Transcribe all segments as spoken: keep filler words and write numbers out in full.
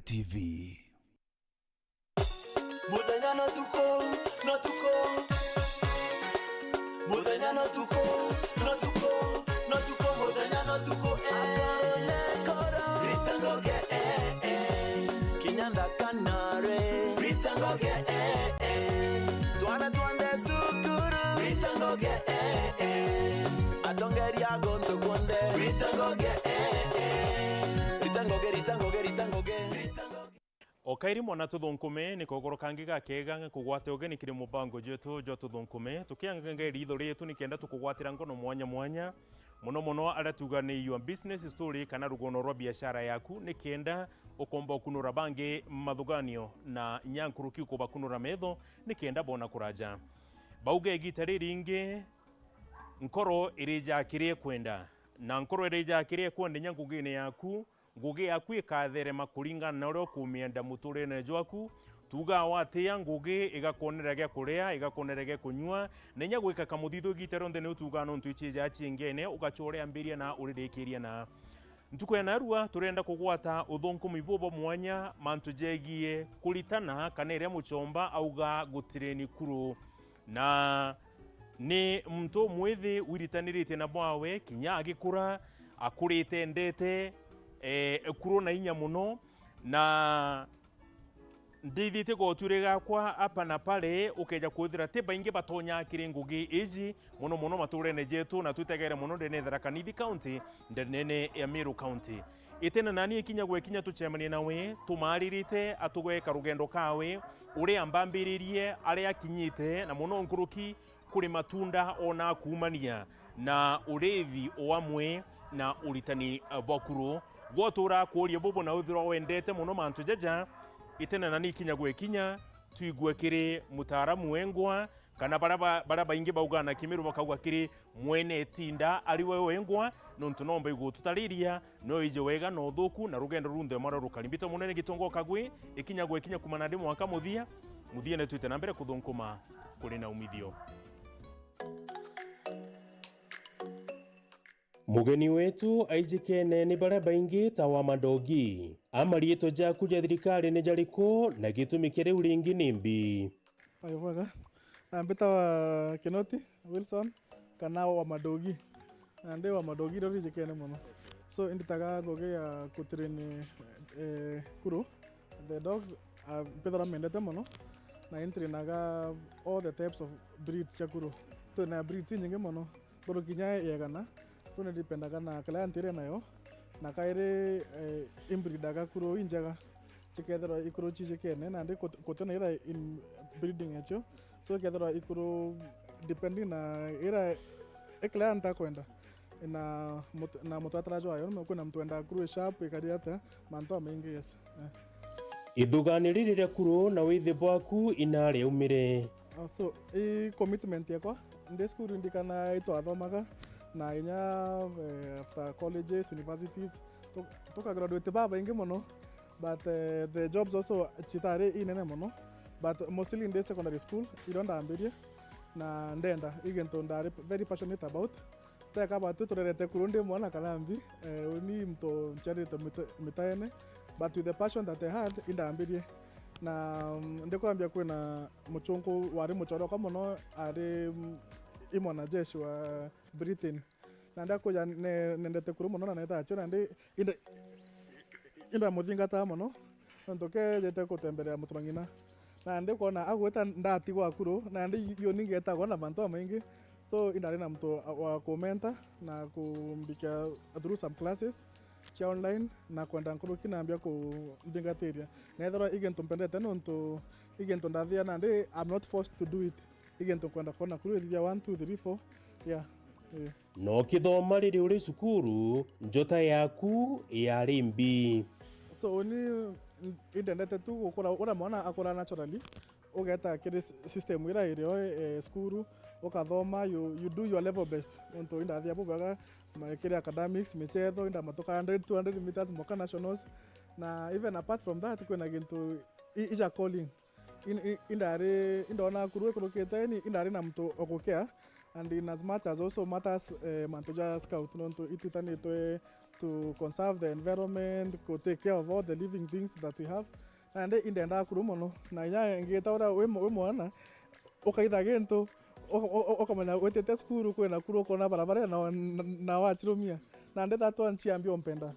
T V. Muthenya na tuku, na tuku. Muthenya na tuku, na tuku, na tuku, muthenya na tuku, eh. Rita ngoge, eh, eh. Kinya nthaka nare. Rita ngoge, eh, eh. Twana twande cukuru. Rita ngoge, eh, eh. Atongeria gontu kunthe. Rita ngoge, eh, eh. Rita ngoge, rita ngoge, rita ngoge, rita ngoge. O kairi mwana tuthunkume, ni kogoro kangi gakega kugwate ugeni kiri mubango jwetu jwa tuthunkume, tukiangaga ritho rietu nikenda tukugwatira ngono mwanya mwanya, muno muno aria tuga ni your business story kana rugono rwa biashara yaku, nikenda ukomba ukunura bangi mathuganio na inya nkuruki ukubakunura metho nikenda bona kuraja. Bauga igita riringi nkoro irija kiri ekwenda, na nkoro irija kiri ekwenda inya ngugine yaku, ngugi yaku ikatherema kuringana na uria ukumienda muturene jwaku. Tuuga watia ngugi igakwonera gia kuria, igakwonera gia kunyua, na inya gwika kamuthithu igita rionthe ni utuuga nontu ichija ciingene, ugachorea mbiria na uririkiria na. Ntuku ya narua turenda kugwata uthunkumi bubo mwanya mantu jegie kuritana kana iria muchomba auga gutireni kuru. Na ni muntu umwithi wiritaniritie na bwawe, kinya agikura, akurite endete, eh, kuru na inya muno, na ndithitie gotwire gakwa apa na pale, ukeja kwithira ti baingi batonya kiri ngugi iji, muno muno maturene jetu, na twitegere muno ndene Tharaka Nithi County, ndenene ya Meru County. Itene nani ikinya gwekinya tucemanie nawe, tumaririte atugweka rugendo kawe, uria mbambiririe, aria akinyite, na muno nkuruki kuri matunda ona kuumania na urithi o amwe na uritani bwa kuru. Gwotura kuuria bubu na withirwa wendete muno mantu jaja, itene nani ikinya gwekinya, twigue kiri mutaaramu wengwa, kana baria ba-, baria baingi baugaa na Kimiru bakauga kiri mwene itinda ari we wengwa, nontu nomba igututariria, no ije wega na uthuku, na rugendo runthe mwarwa rukari. Mbita munene Gitongo Kagwi, ikinya gwekinya kuma nandi mwanka muthia, muthiene twite na mbere kuthunkuma kuri na umithio. Mugeni wetu aijikene ni baria baingi ta wa Madogi. A mariitwa jaku ja thirikari ni jariku, na gitumi kia riu ringi ni mbi? Ayo bwega. Ah, mbitawa Kinoti Wilson, kana wa Madogi. Nandi wa Madogi ndo rijikene mono. So, inditaga ngugi ya kutrain, eh, kuru. The dogs, ah, mbithagirwa mendete mono, na intrainaga all the types of breeds cia kuru. Twina breeds inyingi mono, bado kinya igana. So, ni ndipendaga na client iria nayo, na kairi, eh, imbreedaga kuru injega, cikethirwa ikuru cijikene, nandi kut-, kutina ira in breeding yacio. So, ikethirwa ikuru depending na ira i client akwenda. Na mut-, na mutaratara jwayo, kwina muntu wendaa kuru i sharp, ikari atia, mantu jamaingi, yes. Eh. Ithugani riri ria kuru na withi bwaku ina riaumire? Ah, so, i commitment yakwa, ndi cukuru ndikana itwathomaga, na inya, eh, after colleges, universities, tu-, tukagraduate babaingi mono, but, eh, the jobs also citari inene mono, but mostly ndi secondary school, irio ndambirie, na ndenda, i gintu ndari very passionate about. Teka batu turerete kuru ndi mwana kana mbi, eh, uni muntu nciarite mita-, mitaene, but with the passion that I had, indambirie. Na, mm, ndikwambia kwina muchunku wari muchore okwa mono, ari, mm, i mwanajeshi wa Britain. Na ndakuja ne-, nendete kuru mono na neta acio, na ndi, inde-, indamuthingataa mono, nontu kejete kutemberea mutumang'ina. Nandi kwona agwita ndatigwa akuru, nandi yo ningetagwa na mantu jamaingi. So, indari na muntu wa kumenta na kumbikia through some classes cia online, na kwenda nkuruki nambia kunthingatiria. Nethirwa i gintu mpendete nontu i gintu ndathia nandi, I'm not forced to do it. I gintu nkwenda kwona kuru ithithia one, two, three, four. Yeah. Eh. Na ukithoma riri uri cukuru, njota yaku yari mbi. So, uni indendete tu gukura, uria mwana akura naturally, ugeta kiri s-, system iria irio, eh, cukuru, ukathoma, you, you do your level best. Nontu indathia bubwega, ma-, kiri academics, michetho, indamatuka hundred, two hundred meters, moka nationals. Na even apart from that, kwina gintu i-, ija calling. In-, i-, indari, indona kuru ikurukite, ni indari na muntu ugukea, And in as much as also matters, eh, mantu ja scout, nontu itwitanitwe to conserve the environment, to take care of all the living things that we have. Nandi indendaa kuru mono, na inya ngita uria wi mu-, wi mwana, ukaitha gintu, u-, u-, u-, ukamenya witite cukuru, kwina kuru, ukona barabara na, na, na wachirumia. Nandi that one chiambia umpenda.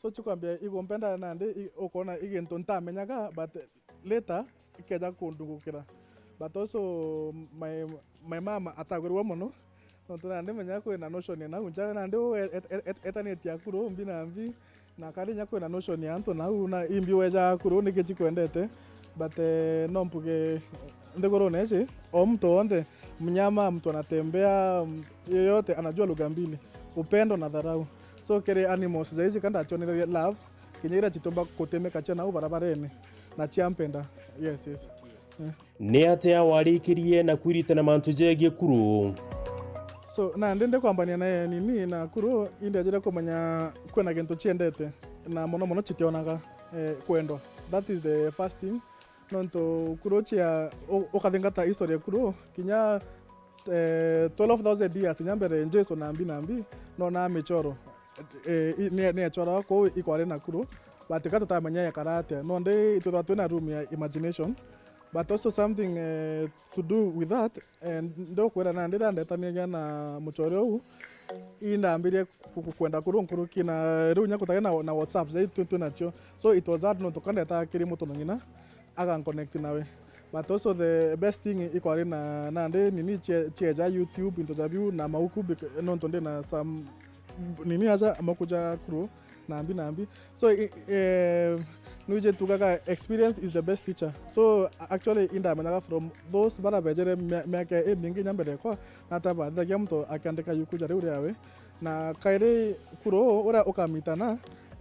So chikwambia igumpenda nandi i-, ukona i gintu ntamenyaga, but later ikeja kundungukira. But also my, my mama atagwirwa mono, nontu nandi menya kwina notion ya nau nja, nandi u e-, e-, e-, e-, etanitie akuru mbi na mbi, na kari nya kwina notion ya antu nau, na imbi weja akuru niki chikwendete. But, eh, no mpuge nthigurune ici, o mtu wonthe, mnyama, mtu anatembea, m-, yeyote anajua lugha mbili, upendo na dharau. So kiri animals ja ici ka ndachonire love, kinya iria chitumba kutimika cia nau barabarene, na chiampenda. Yes, yes. Eh. Ni atia warikirie na kwiritana mantu jegie kuru? So, nandi ndikwambania na nini na kuru, indejire kumenya kwina gintu chiendete, na mono mono chitionaga, eh, kwendwa. That is the first thing. Nontu kuru chia, u-, ukathingata history ya kuru, kinya, eh, twelve thousand years inya mbere Jesu nambi nambi, nonaa michoro, eh, i-, ni-, niechoragwa kuu ikwari na kuru, but ka tutamenya yekara atia. Nondi itwithagwa twina room ya imagination, but also something, eh, to do with that, eh, ndiukwira nandi riria ndetaniagia na muchori uu, indambirie ku-, ku-, kwenda kuru nkuruki, na riu inya kutari na, na WhatsApp, jai twi, twi nacio. So it was hard nontu ka ndetaga kiri mutono ng'ina, aganconnect nawe. But also the best thing ikwari na, nandi nini chie-, chieja YouTube, into ja biu na mauku, bec-, nontu ndina some nini aja mauku ja kuru nambi nambi. So i-, eh, nwiji tugaga experience is the best teacher. So a-, actually indamenyaga from those bara bejere mia-, miaka imingi nya mbere yakwa, natabathithagia muntu akiandika yuku ja riu riawe. Na kairi kuru uria ukamitana,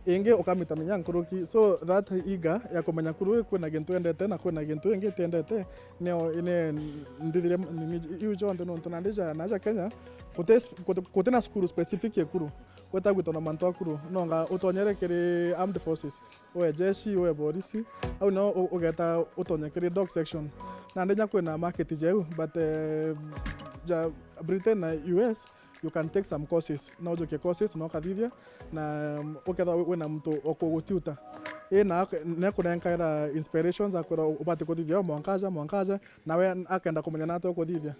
ingi ukamitana inya nkuruki. So that eager ya kumenya kuru kwina gintu endete na kwina gintu ingi itiendete, nio ine ndithire nini iu jonthe nontu nandi ja, naja Kenya, guti, guti, gutina cukuru specific ya kuru. Gweta gwitana mantu akuru, nonga utonyere kiri armed forces, uwe jeshi, uwe borisi, au no u-, ugeta utonye kiri dog section. Nandi nya kwina market jeu, but, eh, ja Britain na U S, you can take some courses. No ujukie courses, no ukathithia, na, um, ukethwa wi-, wina muntu ukugutiuta. Ii, na ak-, nekunenkaira inspirations, akwira ubati kuthithia uu mwanka aja, mwanka aja, nawe akenda kumenya nata ukuthithia.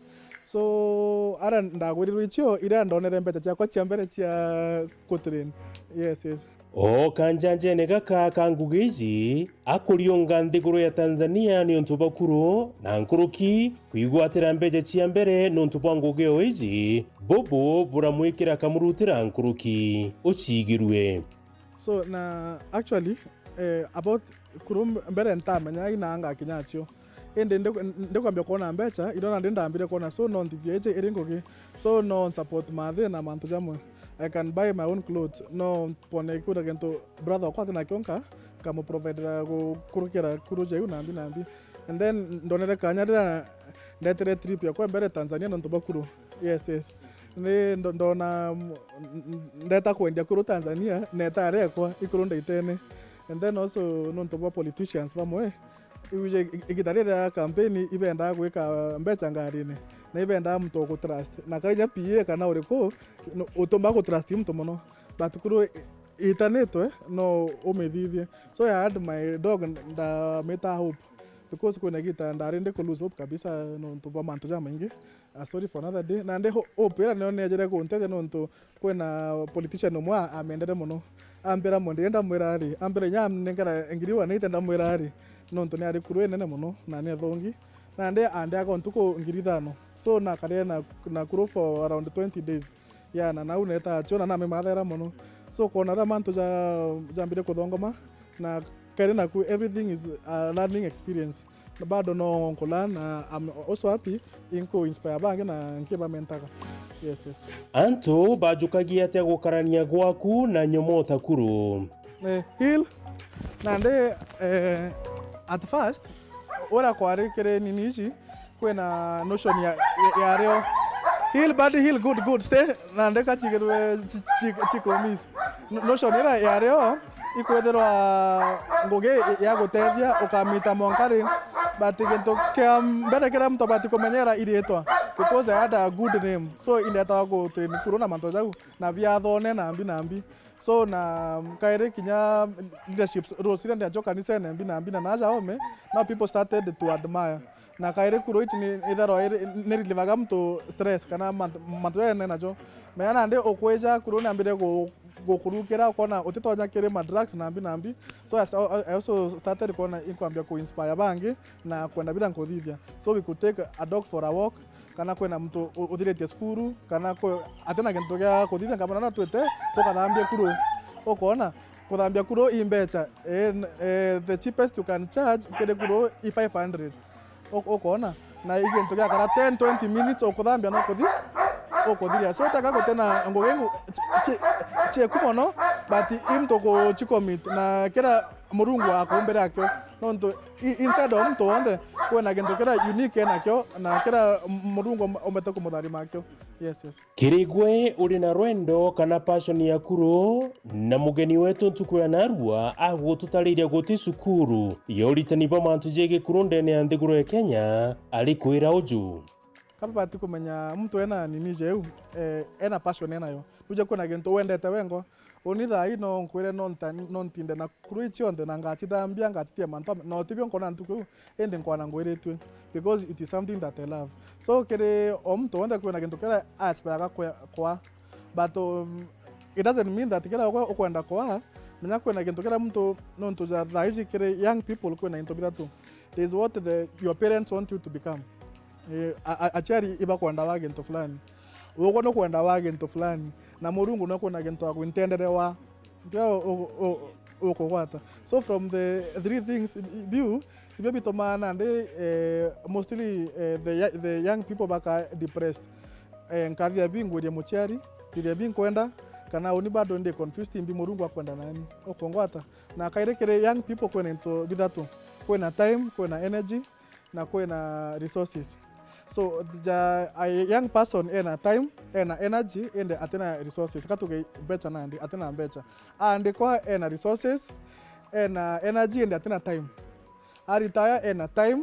So, ara ndagwirirwe icio, iria ndonere mbeca ciakwa cia mbere cia kutrain. Yes, yes. O kanjanjene gaka ka ngugi iji, akuriunga nthiguru ya Tanzania niuntu bwa kuru na nkuruki kwigwatira mbeca cia mbere niuntu bwa ngugi o iji, bubu buramwikira kamurutira nkuruki. Ucigirue. So, na actually, eh, about kuru mb-, mbere ntamenya ina ngakinya acio. Indi ndi-, ndikwambia kwona mbeca, iria nandi ndambire kwona, so no nthithia iji iri ngugi. So no nsupport mathina na mantu jamwe. I can buy my own clothes. No mpone kiura gintu brother wakwa atina kio nka, nkamuprovidera gukurukira kuru jeu nambi nambi. And then ndonere kanya riria ndetere trip yakwa mbere Tanzania nontu bwa kuru. Yes, yes. Ni ndo-, ndona, mm, ndeta kwendia kuru Tanzania, neta arekwa ikuru ndaitene. And then also nontu bwa politicians bamwe, iu je-, igita riria ya campaign ibendaa gwika mbeca ngarine, na ibendaa muntu ugutrust. Na kari inya P A kana uriku, no, utumba gutrust muntu mono. But kuru i-, itanitwe, no umithithie. So I had my dog, ndamita Hope. Because kwina igita ndari ndi ku lose hope kabisa nontu bwa mantu jamaingi. A story for another day. Nandi ho-, hope iria nio neejire kunteethia nontu kwina politician umwe a-, amendere mono. Ambira, "Mwenderie ndamwira ari." Ambira, "Inya amnenkera ngiri one eighty ndamwira ari." Nontu ni ari kuru inene mono na ni athongi. Nandi andeaga ntuku ngiri ithano. So nakarire na, na kuru for around twenty days. Yeah, na nau neeta acio na namimathera mono. So kwona uria mantu ja-, jambire kuthongoma, na keri naku, everything is a learning experience. Na bado no nkula na I'm also happy, inku inspire bangi na nkibamentaga. Yes, yes. Antu bajukagia atia gukarania gwaku na nyomo ta kuru? Eh, heal. Nandi, eh, at first, uria kwari kiri nini ici, kwina notion ya, ya, yario. Heal, buddy, heal, good, good, stay. Nandi kachigirwe chi-, chi-, chikumiss. No-, notion iria yario, ikwithirwa ngugi ya gutethia, ukamita mwanka ri, But gintu kia mbere kiria muntu abati kumenyera iritwa, because I had a good name. So, indetawa ku train kuru na mantu jau, na biathone na mbi na mbi. So, na kairi kinya leadership roles iria ndiacio kanisene mbi na mbi na naja ome, now people started to admire. Na kairi kuru ici ni itharwa iri, ni relievaga muntu stress kana mantu, mantu jaene najo. Menya nandi ukwija kuru ni ambire gu-, gukurukira, ukona utitonya kiri ma drugs na mbi na mbi. So I, I, I also started kuona inkwambia ku inspire bangi na kwenda biria nkuthithia. So we could take a dog for a walk, kana kwina muntu u-, uthiritie cukuru, kana kwi-, atina gintu gia kuthithia, nkamwira no twite tukathambie kuru. Ukona, kuthambia kuru i mbecha, eh, n-, eh, the cheapest you can charge kiri kuru i five hundred. U-, ukona, na i gintu giakara ten, twenty minutes ukuthambia no kuthi-, ukuthiria. So, teka gutina ngugi ngu-, chi-, chi-, chieku mono, but i muntu guchicommit, na kira Murungu akumbire akio. Nontu i-, inside of muntu wonthe, kwina gintu kiria unique enakio, na kiria M-, Murungu um-, umbete kumutharima akio. Yes, yes. Kiri gwe uri na rwendo kana passion ya kuru, na mugeni wetu ntuku ya narua agututariria guti cukuru ya uritani bwa mantu jegii kuru ndene ya nthiguru ya Kenya, ari kwira uju. Kabati kumenya muntu ena nini jeu, eh, ena passion enayo. Nuje kwina gintu wendete wengwa. Uni thaa ii no nkwire no nta-, no ntinde na kuru ii cionthe na ngacithambia, ngacithia mantu am-, na utibio nkona ntuku iu, indi nkona ngwiritue, because it is something that I love. So, kiri o muntu wonthe kwina gintu kiria aspiraga kwe-, kwaa. But, um, it doesn't mean that kira ukwe-, ukwenda kwaa, menya kwina gintu kiria muntu, nontu ja thaa iji kiri young people kwina into bithatu. There is what the, your parents want you to become. Eh, a-, a-, aciari ibakwenda wa gintu fulani. Ugwe nukwenda wa gintu fulani. Na Murungu nukwina gintu akwintendere wa. Ndio u-, u-, u-, ukugwata. So from the three things, i-, i-, biu, ibio bitumaa nandi, eh, mostly, eh, the yo-, the young people baka depressed. Eh, nkathia bi ngwirie muciari, thiria bi nkwenda, kana uni bado ndi confused, imbi Murungu akwenda nani. Ukungwata. Na kairi kiri young people kwina into bithatu. Kwina time, kwina energy, na kwina resources. So, ja, a young person ena time, ena energy, indi atina resources. Ka tuge mbecha nandi, atina mbecha. Aandikwa ena resources, ena energy, indi atina time. A retire ena time,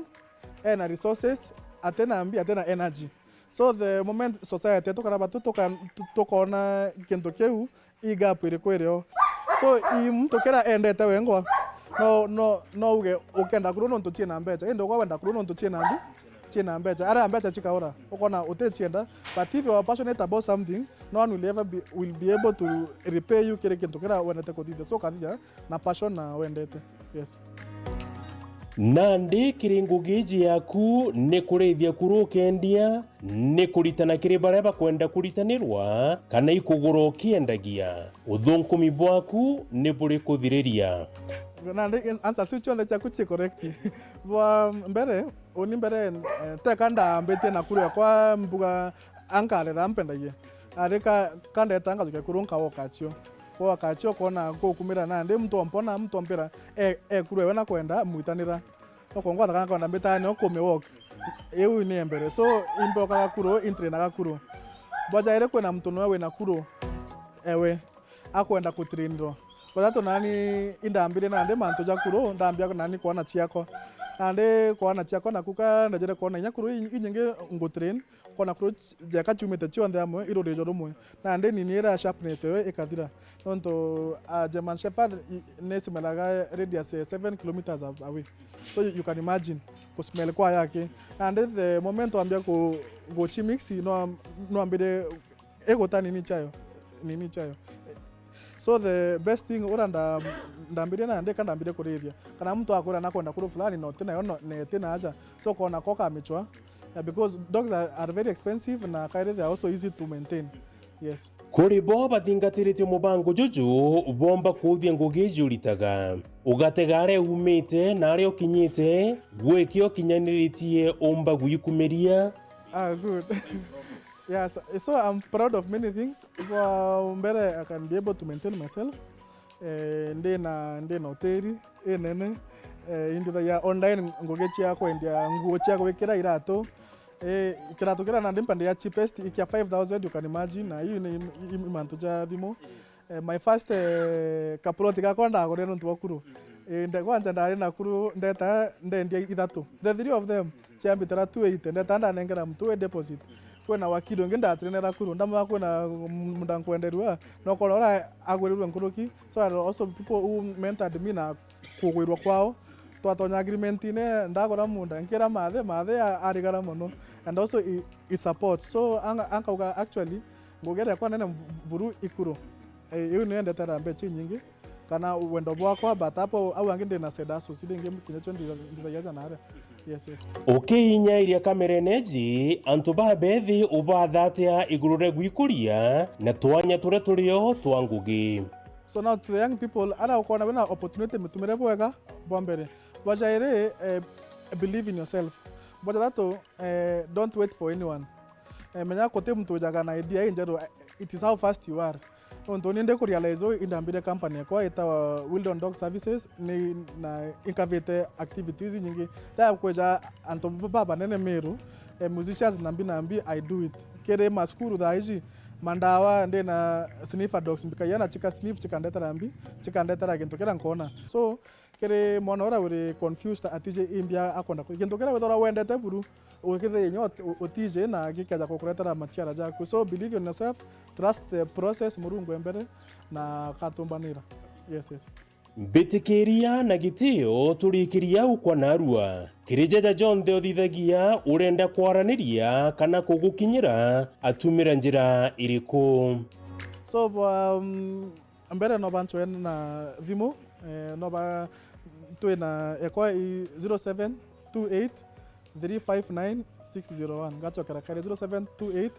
ena resources, atina mbi, atina energy. So, the moment society yetu kana batu tuka-, tu-, tukona kintu kiu, i gap iriku irio? So, i muntu kira endete wengwa, no, no, no uge ukenda kuru nontu ciina mbecha. Indi ugwe wenda kuru nontu ciina mbi, ciina mbecha. Aria mbecha cikaura, ukona uticienda. But if you are passionate about something, no one will ever be, will be able to repay you kiri kintu kira wendete kuthithia. So, ukathithia na passion na wendete. Yes. Nandi kiri ngugi iji yaku ni kurithia kuru ukendia, ni kuritana kiri baria bakwenda kuritanirwa, kana ikugura ukiendagia? Uthunkumi bwaku ni buriku thiriria? Nandi answers iu cionthe ciaku ci correct. Bwa mbere, uni mbere, eh, teka ndambitie na kuru yakwa mbuga ankarera mpendagie. Ari ka, kandeta ngacokia kuru nkawoka cio. Woka cio kona gukumira nandi muntu ompona, muntu ompira, e, e kuru ewe na kwenda mwitanira. Ukongwata kana kwenda mbitane ukumi walk. Iu ni mbere. So, imbokaga kuru, intrainaga kuru. Bwa jairi kwina muntu noe wina kuru ewe akwenda kutrainirwa. Bwa jatu nani indambire nandi mantu ja kuru, ndambia nani kwana ciakwa. Nandi kwana ciakwa naku ka ndajire kwona inya kuru i-, inyingi ngutrain, kwana kuru jeka ciumite cionthe amwe irurijo rumwe. Nandi nini ira sharpness ewe ikathira. Nontu, a German Shepherd i-, ni smelaga radius, eh, seven kilometers a-, away. So you, you can imagine ku smell kwa yake. Nandi the moment wambia ku, guchimix, no, no ambire iguta nini chayo, nini chayo. So the best thing ura nda-, ndambirie nandi ka ndambirie kurithia. Kana muntu akwira nakwenda kuru fulani, no tinayo, no, ne tinaja. So kona ko kamichwa. Yeah, because dogs are, are very expensive na kairi they are also easy to maintain. Yes. Kuri bo bathingatiritie mubango juju, bomba kuuthia ngugi iji uritaga. Ugatega aria umite na aria ukinyite, gwiki ukinyaniritie umba gwikumiria. Ah, good. Yes, so I'm proud of many things. Kwa mbere, I can be able to maintain myself. Eh, ndina, ndina hoteli inene. Eh, indithagia online ngugi cia kwendia nguo cia gwikira, iratu. Eh, kiratu kiria nandi mpendagia cheapest ikia five thousand, you can imagine, na hiyo ni im-, im-, mantu ja thimu. Eh, my first, eh, kaploti gakwa ndagurire nontu bwa kuru. Ii, nde-, kwanja ndari Nakuru, ndeta ndendia ithatu. The three of them, ciambitira two eighty, ndeta ndanengera muntu wi deposit. Kwina wakili ungi ndatirene Nakuru, ndamwira kwina m-, munda nkwenderua, na ukona uria agwirirwe nkuruki. So, there are also people who mentored me na kugwirwa kwao. Twatonya agreement-ine, ndagura munda, nkira mathe, mathe a-, arigara mono. And also, he, he supports. So, anga-, ankauga, actually, ngugi iria yakwa nene buru ikuru. Eh, iu niyo indetera mbeca inyingi, kana wendo bwakwa, but hapo au angi ndina side hustles iria ingi kinya cio nditha-, ndithagia ja naria. Yes, yes. Ukiinyairia kamerene ji, antu babethi ubathatia iguru ria gwikuria na twanya turia turio twa ngugi? So now to the young people, ara ukona wina opportunity, mitumire bwega, bwa mbere. Bwa jairi, eh, believe in yourself. Bwa jathatu, eh, don't wait for anyone. Eh, menya guti muntu ujaga na idea injeru, eh, it is how fast you are. Nontu ni ndi kurealize uu indambire company yakwa itawa Wildon Dog Services, ni na inkavite activities inyingi. Nda kweja antu ba-, babanene Meru, eh, musicians nambi nambi, I do it. Kiri masukuru thaa iji, mandawa, ndina sniffer dogs, mbikagia na chika sniff, chikandetera mbi, chikandetera gintu kiria nkona. So, kiri mwana uria uri confused atiji imbi a-, akwenda ku-, gintu kiria withirwa wendete buru, ukithira inya ut-, u-, utiji na gikeja gukuretera maciara jaku. So believe in yourself, trust the process, Murungu e mbere na akatumbanira. Yes, yes. Mbitikiria na gitio turikiria au kwa narua. Kiri jaja jonthe uthithagia urenda kwaraniria kana kugukinyira, atumira njira iriku? So, um, mbere no banchwe na thimu, eh, no ba-, twina ekwa i zero seven two eight three five nine six zero one. Ngachokera kare, zero seven two eight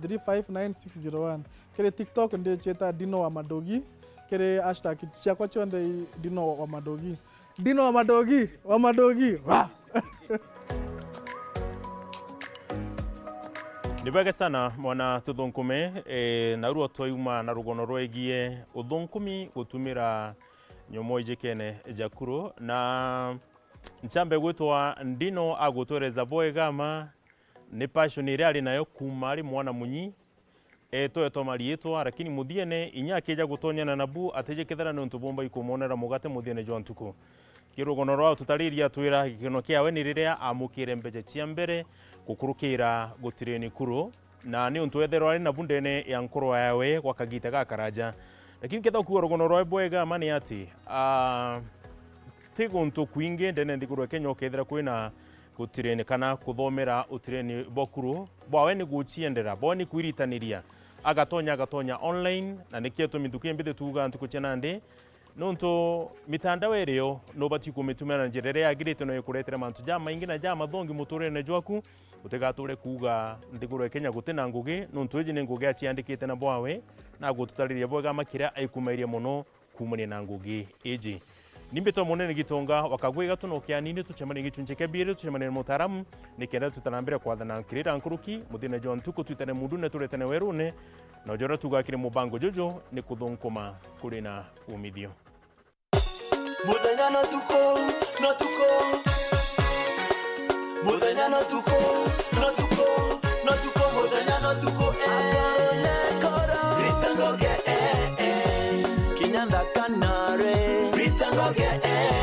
three five nine six zero one. Kiri TikTok ndicieta Dino wa Madogi, kiri hashtag ciakwa cionthe i Dino wa Madogi. Dino wa Madogi, wa Madogi, wa! Ni bwega sana mwana tuthunkume, eh, na ruo twauma na rugono rwegie uthunkumi gutumira nyomo ijikene ja kuru, na nchambe gwitwa Ndino agutwereza bwega ma ni passion iria ari nayo kuuma ari mwana munyi, etwetwa mariitwa, lakini muthiene inya akija gutonyana nabu atiji kethira ni untu bumba ikumwonera mugate muthiene jwa ntuku. Kirugono rwao tutaririe atwira gikeno kiawe ni riria amukire mbeca cia mbere gukurukira gutireni kuru, na ni untu etherwa ari nabu ndene ya nkoro yawe gwa kagita gakaraja. Lakini ketha ukuga rugono rwawe bwega ma ni ati, ah, ti guntu kwingi ndene nthiguru ya Kenya ukethira kwina gutireni kana kuthomera utireni bwa kuru, bwawe ni guciendera, bwawe ni kwiritaniria. Agatonya, agatonya online, na nikio gitumi ntuku imbithi tuuga ntuku cia nandi, nontu mitandao irio nubati kumitumira na njira iria yagirite, no ikuretere mantu jamaingi na jamathongi muturire jwaku. Utigature kuuga nthiguru ya Kenya guti na ngugi, nontu iji ni ngugi aciandikite na bwawe, na agututariria bwega ma kiria aikumairie mono kuumania na ngugi iji. Ni mbitwa Munene Gitonga wa Kagwe Gatu na Ukianini, tucemanie gicunci kia biiri, tucemanie na mutaaramu, nikenda tutana mbere kwathana nkirira nkuruki, muthina jwa ntuku twitane mundune, turetane werune, na uja uria tuuga kiri mubango juju ni kuthunkuma kuri na umithio. Muthenya na tuku, na tuku. Muthenya na tuku, na tuku, na tuku, muthenya na tuku, eh. Rita Ngoge, eh, eh. Kinya nthaka nare. Rita Ngoge, eh,